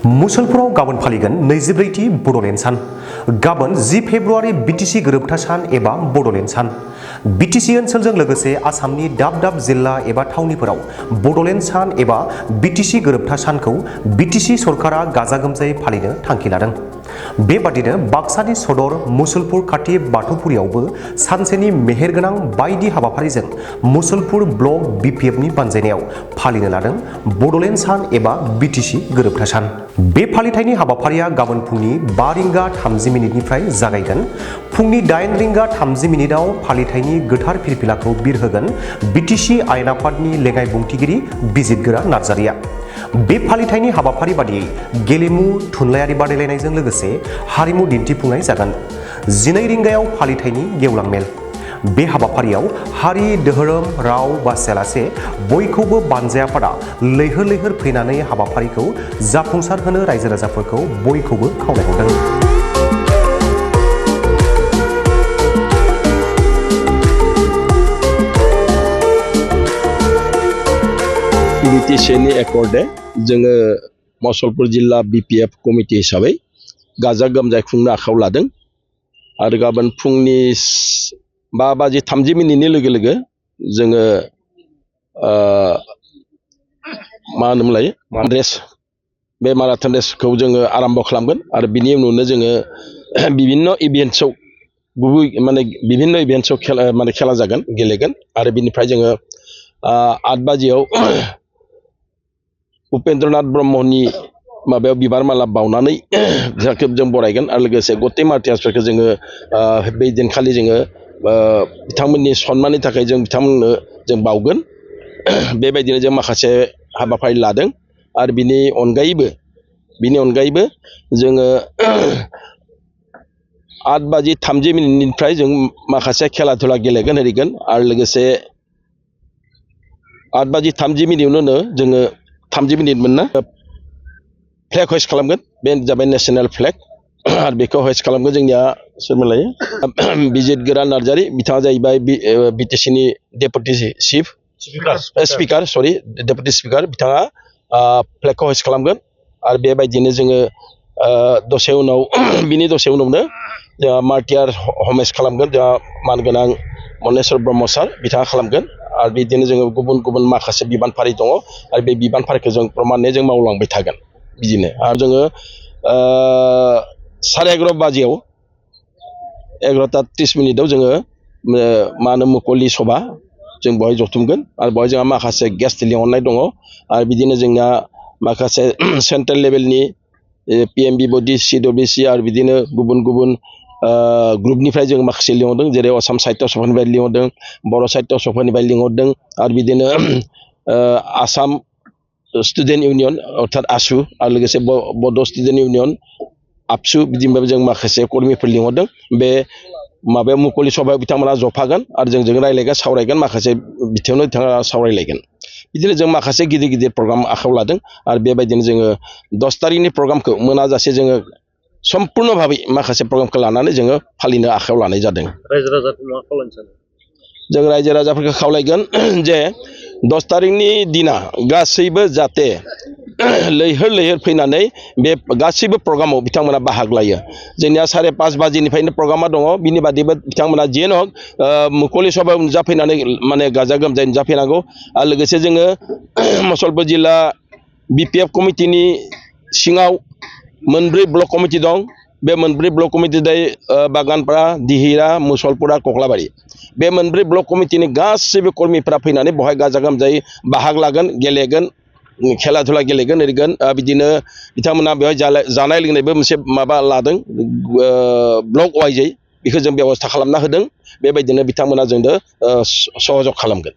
मुसलपुराव गाबोन फालिगोन 24थि बड'लेण्ड सान। गाबोन 10 फेब्रुआरि बिटिसि गोरोबथा सान एबा बड'लेण्ड सान। बिटिसि ओनसोलजों लोगोसे आसामनि दाब दाब जिल्ला एबा थावनिफोराव बड'लेण्ड सान एबा बिटिसि गोरोबथा सानखौ बिटिसि सरकारा गाजा गोमजायै फालिनो थांखि लादों। बेबादिनो बाक्सानि सदर मुसलपुर खाथि बाथौफुरियावबो सानसेनि मेहेरगोनां बायदि हाबाफारिजों मुसलपुर ब्लक बिपिएफनि बानजायनायाव फालिनो लादों बड'लेण्ड सान एबा बिटिसि गोरोबथा सान। बे फालिथायनि हाबाफारिया गाबोन फुंनि 5 रिंगा 30 मिनिटनिफ्राय जागायगोन। फुंनि 8 रिंगा 30 मिनिटआव फालिथायनि गोथार फिरफिलाखौ बिरहोगोन बिटिसि आयेन आफादनि लेङाइ बुंथिगिरि बिजितगोरा नार्जारिया। बे फालिथायनि हाबाफारि बादियै गेलेमु थुनलाइयारि बादायलायनायजों लोगोसे हारिमु दिन्थिफुंनाय जागोन। 12 रिंगायाव फालिथायनि गेवलां मेल। बे हाबाफारियाव हारि धोरोम राव बासियालासे बयखौबो बानजाय आफादा लैहोर लैहोर फैनानै हाबाफारिखौ जाफुंसार होनो रायजो राजाफोरखौ बयखौबो खावलायहरदों। बिटिसिनि एकर्डे जोङो मुसलपुर जिल्ला बिपिएफ कमिटि हिसाबै गाजा गोमजायै खुंनो आखायाव लादों आरो गाबोन फुंनि 5:30 लोगो लोगो जोङो मा होनोमोनलाय बे माराथन रेसखौ जोङो आरम्भ खालामगोन आरो बिनि उनावनो जोङो बिभिन्न इभेन्ट्सआव बिभिन्न इभेन्ट्सआव खेला जागोन गेलेगोन आरो बिनिफ्राय जोङो 8 बाजियाव उपेन्द्रनाथ ब्रह्मनि माबायाव बिबार माला बावनानै जों बरायगोन आरो लोगोसे गते मार्टियार्सफोरखौ जोङो बै दिनखालि जोङो बिथांमोननि सन्माननि थाखाय जों बिथांमोननो जों बावगोन। बेबायदिनो जों माखासे हाबाफारि लादों आरो बिनि अनगायैबो जोङो 8:30 जों माखासे खेला धुला गेलेगोन ओरैगोन आरो लोगोसे 8:30 जोङो 30 मिनिट मोनना फ्लेग हइस्ट खालामगोन। बे जाबाय नेशनेल फ्लेग आरो बेखौ हइस्ट खालामगोन जोंनिया सोरमोनलाय बिजितगोरा नार्जारि। बिथाङा जाहैबाय बिटिसिनि डेपुटि डेपुटि स्पिकार। बिथाङा फ्लेगखौ हइस्ट खालामगोन आरो बेबायदिनो जोङो बिनि दसे उनावनो जोंहा मार्टियार हमेज खालामगोन। जोंहा मानगोनां मनेस्वर ब्रह्म सार बिथाङा खालामगोन आरो बिदिनो जोङो गुबुन गुबुन माखासे बिबानफारि दङ आरो बे बिबानफारिखौ जों प्रमानै जों मावलांबाय थागोन। बिदिनो आरो जोङो 11:30 बाजियाव 11:30 जोङो मा होनो मुक'लि सभा जों बेवहाय जथुमगोन आरो बेवहाय जोंहा माखासे गेस्ट लिंहरनाय दङ आरो बिदिनो जोंना माखासे सेन्ट्रेल लेभेलनि पिएमबि बडि सिडब्लिउसि आरो बिदिनो गुबुन गुबुन ग्रुपनिफ्राय जों माखासे लिंहरदों, जेरै आसाम साहित्य सभानिफ्राय लिंहरदों, बर' साहित्य सभानिफ्राय लिंहरदों आरो बिदिनो आसाम स्टुडेन्ट इउनियन अर्थात आसु आरो लोगोसे बड' स्टुडेन्ट इउनियन आबसु बिदिनिफ्राय जों माखासे कर्मिफोर लिंहरदों। बे माबायाव मुक'लि सभायाव बिथांमोना जफागोन आरो जोंजों रायलायगोन सावरायगोन, माखासे बिथिङावनो बिथाङा सावरायलायगोन। बिदिनो जों माखासे गिदिर गिदिर प्रग्राम आखायाव लादों आरो बेबायदिनो जोङो 10 तारिखनि प्रग्रामखौ मोनाजासे जोङो सम्पुर्ण भाबै माखासे प्रग्रामखौ लानानै जोङो फालिनो आखायाव लानाय जादों। रायजो राजाखौ मा खावलायनो सानो? जों रायजो राजाफोरखौ खावलायगोन जे 10 तारिखनि दिना गासैबो जाहाथे लैहोर लैहोर फैनानै बे गासैबो प्रग्रामाव बिथांमोना बाहागो लायो। जोंनिया 5:30 बाजिनिफ्रायनो प्रग्रामा दङ। बिनि बादैबो बिथांमोना जियानो हक मुक'लि सभायाव नुजाफैनानै गाजा गोमजायै नुजाफैनांगौ आरो लोगोसे जोङो मुसलपुर जिल्ला बिपिएफ कमिटिनि सिङाव 4 ब्लक कमिटि दं। बे 4 ब्लक कमिटि बागानपारा, दिहिरा, मुसलपुरा, कक्लाबारि। बे 4 ब्लक कमिटिनि गासैबो कर्मिफोरा फैनानै बेवहाय गाजा गोमजायै बाहागो लागोन, गेलेगोन, खेला धुला गेलेगोन ओरैगोन। बिदिनो बिथांमोना बेवहाय जानाय लोंनायबो मोनसे माबा लादों ब्लक वाइजै, बेखौ जों बेबस्था खालामना होदों। बेबायदिनो बिथांमोना जोंनो सहयोग खालामगोन।